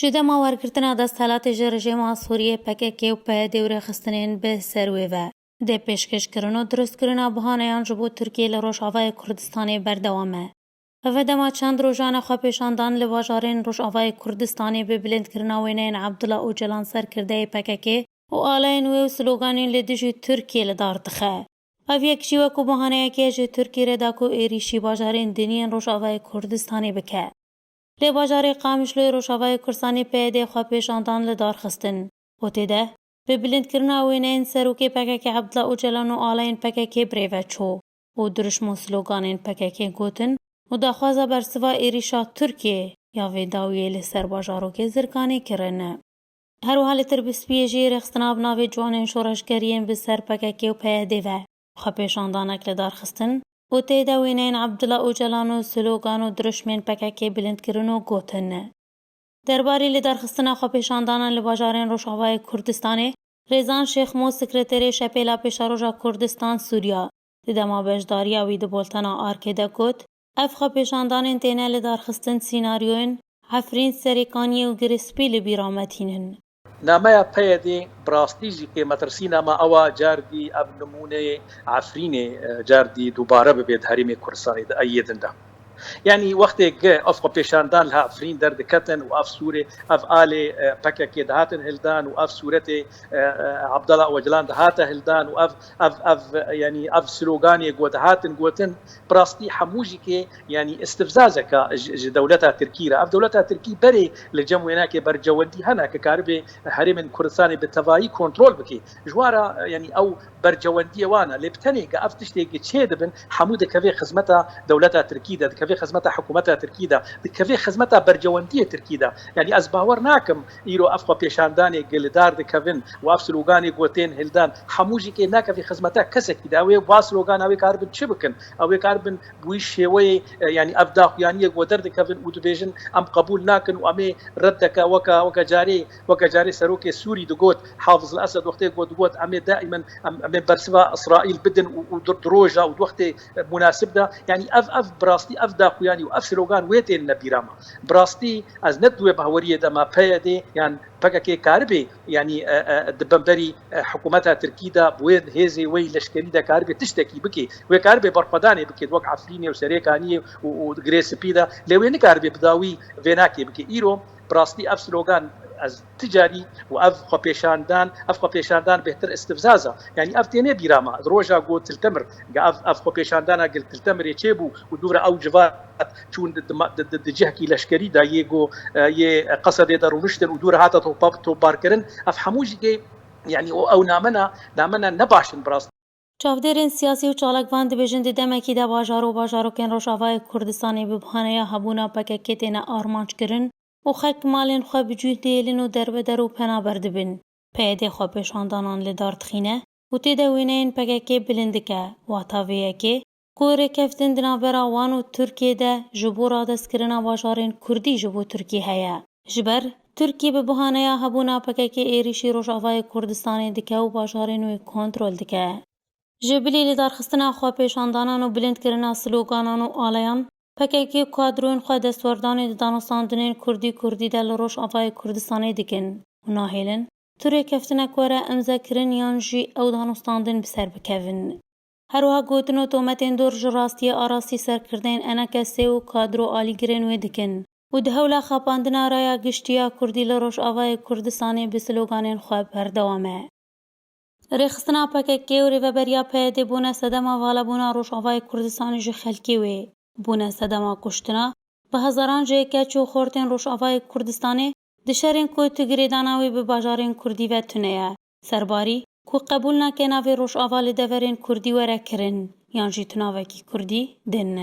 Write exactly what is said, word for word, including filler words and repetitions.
Ji dema wergirtina desthilatê ji rejîma Sûriyê P K K û P Y D û rêxistinên bi ser wê ve dê pêşkêşkirin û dirustkirina bihaneyan ji bo Tirkiyê li Rojavayê Kurdistanê berdewam e. Ev dema çend rojan e xwepêşandan li bajarên Rojavayê Kurdistanê bi bilindkirina wêneyên Abdullah Ocalan serkirdeyê P K K û alayên wê û sloganên li dijî Tirkiyê li dar dixe. Ev yek jî wekû bahaneyekê ji Tirkiyê re da ku êrîşî bajarên din yên Rojavayê Kurdistanê bike. Lê bajarê Qamişloyê Rojavayê Kurdistanê P Y D xwepêşandan li dar xistin û tê de bi bilindkirina wêneyên serokê P K K Abdullah Ocalan û alayên P K K birêve çû û dirişm û sloganên P K K gotin û daxwaza bersiva êrîşa Tirkiyê ya vê dawiyê li ser bajarokê Zirkanê kirin. Her wiha li Tirbîspiyê jî rêxistina bi navê Ciwanên Şoreşgeriyên bi ser P K K û P Y D ve xwepêşandanek li dar xistin û tê de wêneyên Abdullah Ocalan û slogan û dirişmên P K K bilind kirin û gotin. Derbarî lidarxistina xwepêşandanan li bajarên Rojavayê Kurdistanê, Rêzan Şêxmo, sekreterê Şepêla Pêşeroja Kurdistan Sûriya, di dema beşdariya wî di boltena Arkê de got, ev xwepêşandanên têne lidarxistin sînaryoyên Efrîn, Serêkaniyê û Girê Spî li bîra me tînin. Nameya P Y D bi rastî jî kê metirsîna me ewa cardî ev nimûneyê Efrînê, e, cardî dubare bibe di herêmê Kurdistanê de, ey yê din de. Yanî wextê ge ev xwepêşandan li Efrîn derdiketin û ev sûrê, ev alê, e, P K K dihatin hildan û ev sûretê, e, e, Abdullah Ocalan dihate hildan û ev, ev, ev, yanî ev sloganê ku dihatin gotin, bi rastî hemû jî kê, yanî istifzazeke ji, ji dewleta Tirkî re. Ev dewleta Tirkî berê li cem wênakê bercewendî hene ke karibe herêmên Kurdistanê bi tevayî kontrol bike. Ji wan re, yanî ew bercewendiyê wan e. Lê bi tenê ke ev tiştê ke çê dibin, hemû dikeve xizmeta dewleta Tirkî de, dikeve xizmeta hikûmeta Tirkî de, dikeve xizmeta bercewendiyê Tirkî de. Yanî ez bawer nakim îro ev xwepêşandanê ke li dar dikevin û ev sloganê ku tên hildan, hemû jî kê nakeve xizmeta kesekî de. Ew ê va slogana wê karibin çi bikin? Ew ê karibin bi wî şêweyê, e, yanî ev daxuyaniyê ku derdikevin û dibêjin, em qebûl nakin û em ê reddeke weke, weke carê, weke carê serokê Sûrî digot, Hafiz el Esed wextê ku digot, em ê daîmen, em, em ê bersiva Îsraîl bidin û, û di, di roja û di wextê, e, munasib de, yanî ev, ev bi rastî, ev daxuyanî û ev slogan wê tên nebîra me. Bi rastî ez ne di wê bahweriyê de me, P Y D yan P K K karibê, yanî, e, e, di bemberî, e, hikûmeta Tirkî de, bi wê hêzê wê leşkerî de karibê tiştekî bike, wê karibê berxwedanê bike, wek Efrînê û Serêkaniyê û, û Girê Spî de, lê wê nikaribe bi dawî vênakê bike. Îro bi rastî ev slogan ez ti carî û ev xwepêşandan, ev xwepêşandan bêhtir istifzaz e. Yanî ev têne bîra me. Di roja ku Til Temir, ge ev, ev xwepêşandana gel Til Temirê çêbû û dû re ew civat çûn di, di, di, di, di cihekî leşkerî de yê ku, e, yê Qesedê de rûniştin û dû re hate topa-, topbarkirin. Ev hemû jî kê, yanî o ew namena, namena ne baş in bi rastî. Çavdêrên siyasî û çalakvan dibêjin di demekî de bajar û bajarokên Rojavayê Kurdistanê bi bahaneya hebûna P K K têne armanc kirin û xelk malên xwe bi cûh dihêlin û derbeder û penaber dibin. P Y D xwepêşandanan li dar dixîne û tê de wêneyên P K K bilind dike. Wata vê yekê ku rêkeftin di navbera wan û Tirkiyê de ji bo radestkirina bajarên Kurdî ji bo Tirkiyê heye. Ji ber Tirkiye bi bahaneya hebûna P K K êrîşî Rojavayê Kurdistanê dike û bajarên wê kontrol dike. Ji bilî lidarxistina xwepêşandanan û bilindkirina sloganan û aleyan, P K K û kadroyên xwe destwerdanê di danûstandinên Kurdî Kurdî de li Rojavayê Kurdistanê dikin û nahêlin tu rêkeftinek were îmzekirin yan jî ew danûstandin bi ser bikevin. Her wiha gotin û tometên dor ji rastiyê arastî serkirdeyên E N K S û kadro alîgirên wê dikin û di hewla xapandina raya giştî ya Kurdî li Rojavayê Kurdistanê bi sloganên xwe berdewam e. Rêxistina P K K û rêveberiya P Y D bûne sedema valebûna Rojavayê Kurdistanê ji xelkê wê. Bûne sedema kuştina bi hezaran ji keç û xortên Rojavayê Kurdistanê di şerên ku tu girêdana wê bi bajarên Kurdî ve tune ye. Serbarî ku qebûl nake navê Rojava li deverên Kurdî were kirin, yan jî tu navekî Kurdî din.